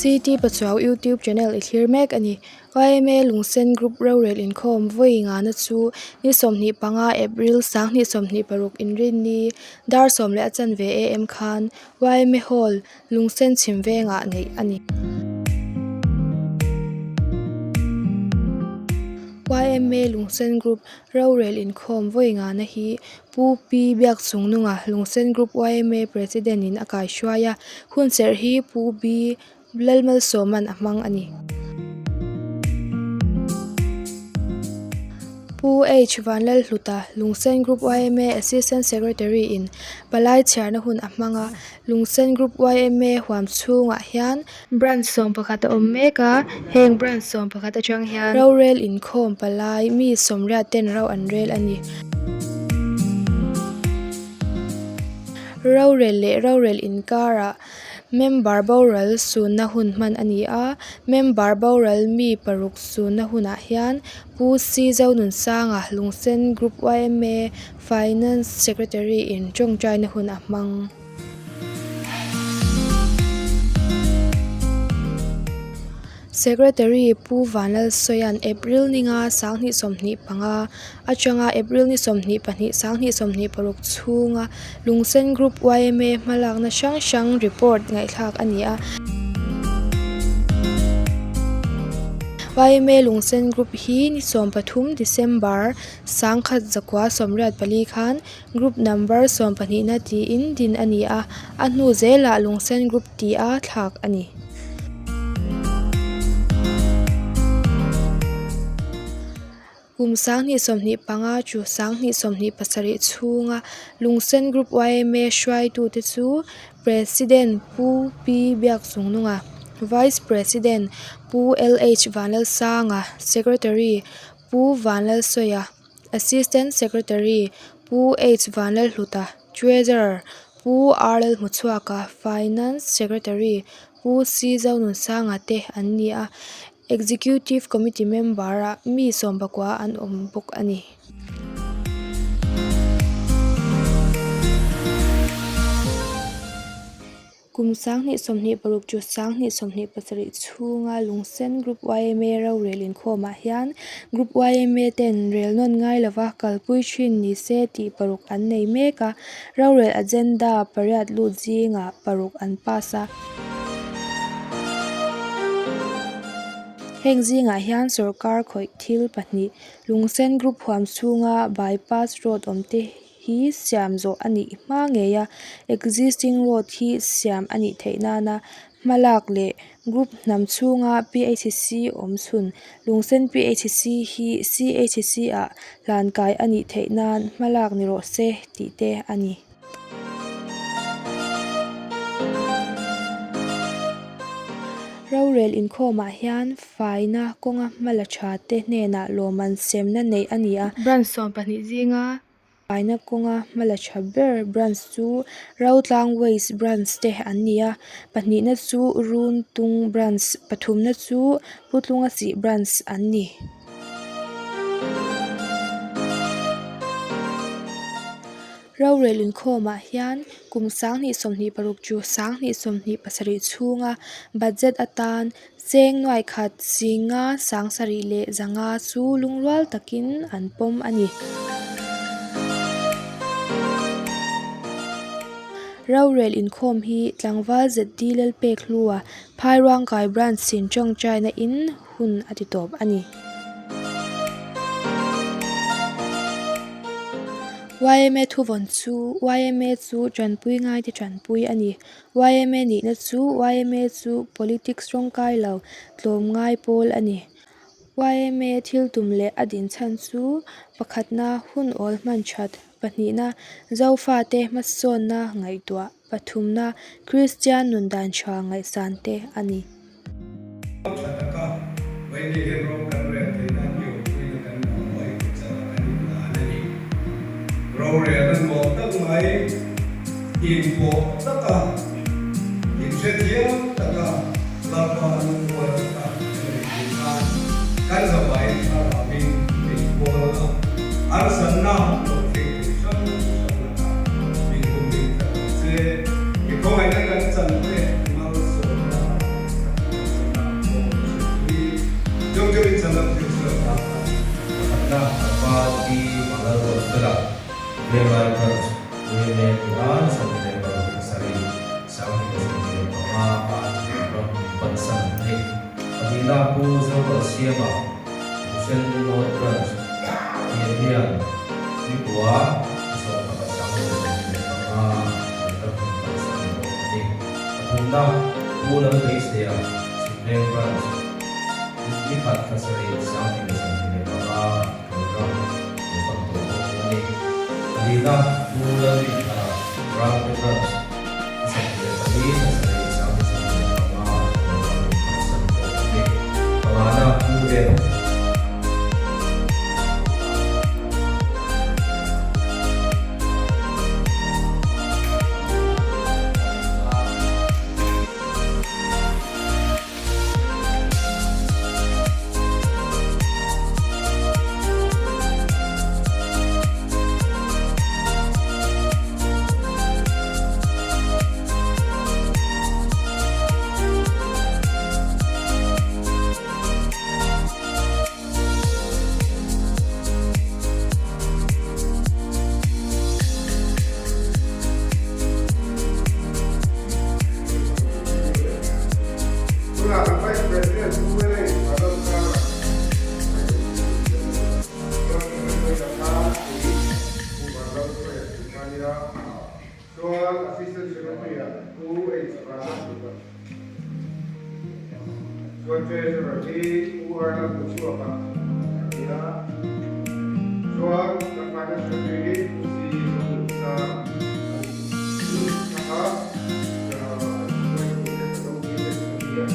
CT Pachuau YouTube channel i thlir mek a ni. Yma Lungsen Group rorel inkhawm vawi ngana chu ni 25 April 2026 inrinni dar 10:15 am khan yma Hall Lungsen chhim vengah neih a ni. Yma Lungsen Group rorel inkhawm vawi ngana hi Pu Pi Biakchungnunga Lungsen Group yma President in a kaihruai a, hunserh hi Pu B Lalmalsawman a hmang a ni. Pu H Vanlalhluta, Lungsen Group yma Assistant Secretary in palai chhiarna hun a hmang a, Lungsen Group yma huam chhungah hian Branch 11 a awm mek a, heng branch 11 atang hian rorel inkhawm palai mi sawmriat ten ro an rel a ni. Rorel leh rorel inkarah member boral sunna hun hman a ni a, member boral mi paruk sunna hunah hian Pu C Zonunsanga Lungsen Group yma Finance Secretary in tawngtaina hun a hmang. Secretary Pu Vanlalsawia'n April ninga 2025 atanga April ni 22 2026 chhunga Lungsen Group yma hmalakna hrang hrang report ngaihthlak a ni a. Yma Lungsen Group hi ni 13 December 1984 khan Group number sawmpahnihna tiin din a ni a, a hnu zelah Lungsen Group tih a thlak a ni. Kum 2025 chu 2027 chhunga Lungsen Group yma hruaitute chu President Pu Pi Biakchungnunga, Vice President Pu LH Vanlalsanga, Secretary Pu Vanlalsawia, Assistant Secretary Pu H Vanlalhluta, Treasurer Pu R Lalhmuchhuaka, Finance Secretary Pu C Zonunsanga te an ni a, Executive Committee member-ah mi sawmpakua an awm bawk a ni. Kum 2026 chu 2027 chhunga Lungsen Group yma rorel inkhawmah hian Group yma ten rel nawn ngai lova kalpui thin ni se tih paruk an nei mek a, rorel agenda pariat lut zingah paruk an pass a. Heng zingah hian sorkar khawih thil pahnih Lungsen Group huam chhunga bypass road awm te hi siam zawh a nih hma ngei a, existing road hi siam a nih theih nana hmalak leh group hnam chhunga PHC awm chhun Lungsen PHC hi CHC ah hlan kai a nih theih nan hmalak ni rawh se tih te a ni. Rorel inkhawmah hian faina kawnga hmala tha te hnenah lawmman semna neih a ni a. Branch 12 zinga Faina kawnga hmala tha ber branch chu Rotlang Waste Branch te an ni a, pahnihna chu Runtung Branch, pathumna chu Putlunga Sih Branch an ni. Rorel inkhawmah hian kum 2026 chu 2027 chhunga budget atan cheng nuai khat zinga 7,000 leh 500 chu lungrual takin an pawm a ni. Rorel inkhawm hi tlangval ZD Lalpek hlua Phairuangkai Branch in tawngtaina in hun a ti tawp a ni. Yma thuvawn chu yma chu tanpui ngaite tanpui a ni. Yma nihna chu yma chu politics rawngkai lo tlawmngai pawl a ni. Yma thil tum leh a din chhan chu pakhatna hun awl hman that, pahnihna Zofate hmasawnna ngaihtuah, pathumna Kristian nun dan tha ngaihsan te a ni. Tha taka Vaini hian rawng kan rel theih nan i awmpuina kan mamawh i kutchana kan inhlan a ni. Rorelna nuam tak mai, inpawh taka, inhrethiam taka Lalpa lungrual taka kan neih theih nan kan zavaiin thlarauin min kawl a, harsatna lo thleng thei hrang hrang lakah min humhim tlat ang che. I khawngaihna kan chan te malsawmna a ni. san a ni. Pahnihna Pu Zorualsiama Lungsen North Branch tih hian nikua 11 25 Tualram min kalsan bawk a ni. Pathumna Pu Lalbeisea Chhimleng Branch ni khat thla sarih 2025 Tualram lo pan tawh bawk a ni. Pahnihna Pu Lalrinthara Rangte Branch ni 24 thla sarih 2025 Tualram min kalsan bawk a ni. Pangana Pu M. Tunah kan Vice President Pu Wele Adolkar chuan kan sawi ta kha tui Pu Vanramhruaia tih kha nia. Chuan Assistant Secretary-ah Pu H Rana tih kha. Chuan Treasurer hi Pu R Lalpuchhuaka a ni a. Chuan kan Finance Secretary hi Pu C Zomusa a ni. Kha hruaitute ka lo ui leh a ni a.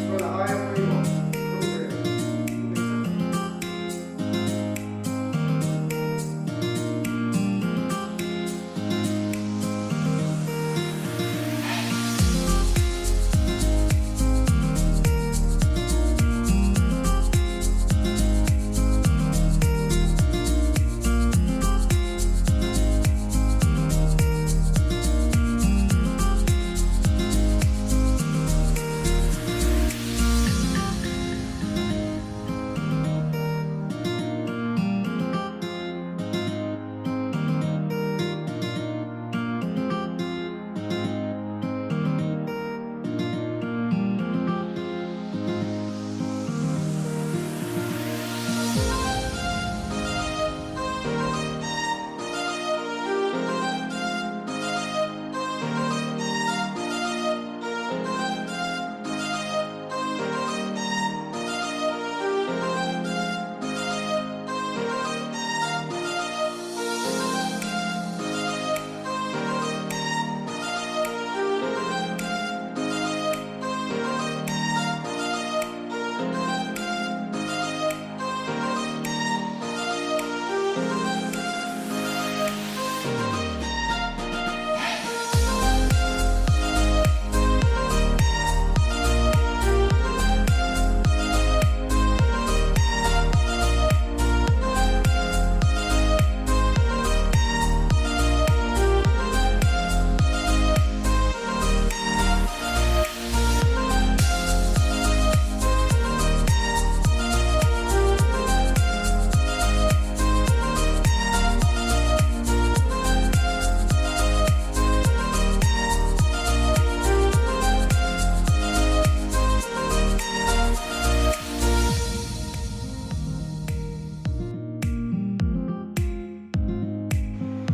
Chuan a aia pawimawh rorel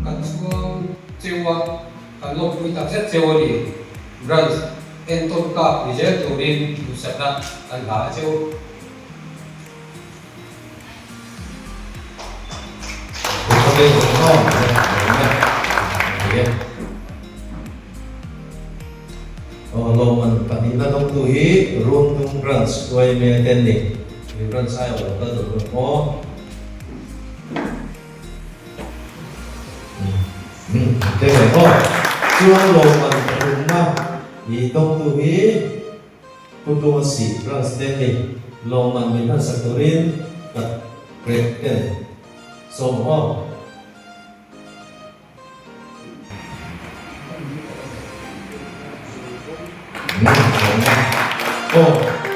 Kan chhuang cheu a, kan lawmpui tak zet cheu a ni. Branch entawn tlak ni zel turin duhsakna kan hla a cheu. Lawmman pahnihna dawngtu hi Rundung Branch yma te an ni. Branch aiawh lo kal tur hun aw. Te ve aw. Chuan lawmman pathumna i dawngtu hi Pu Tunga Sih Branch te an ni. Lawmman min hmansak turin ka prek ten sawm aw. Aw.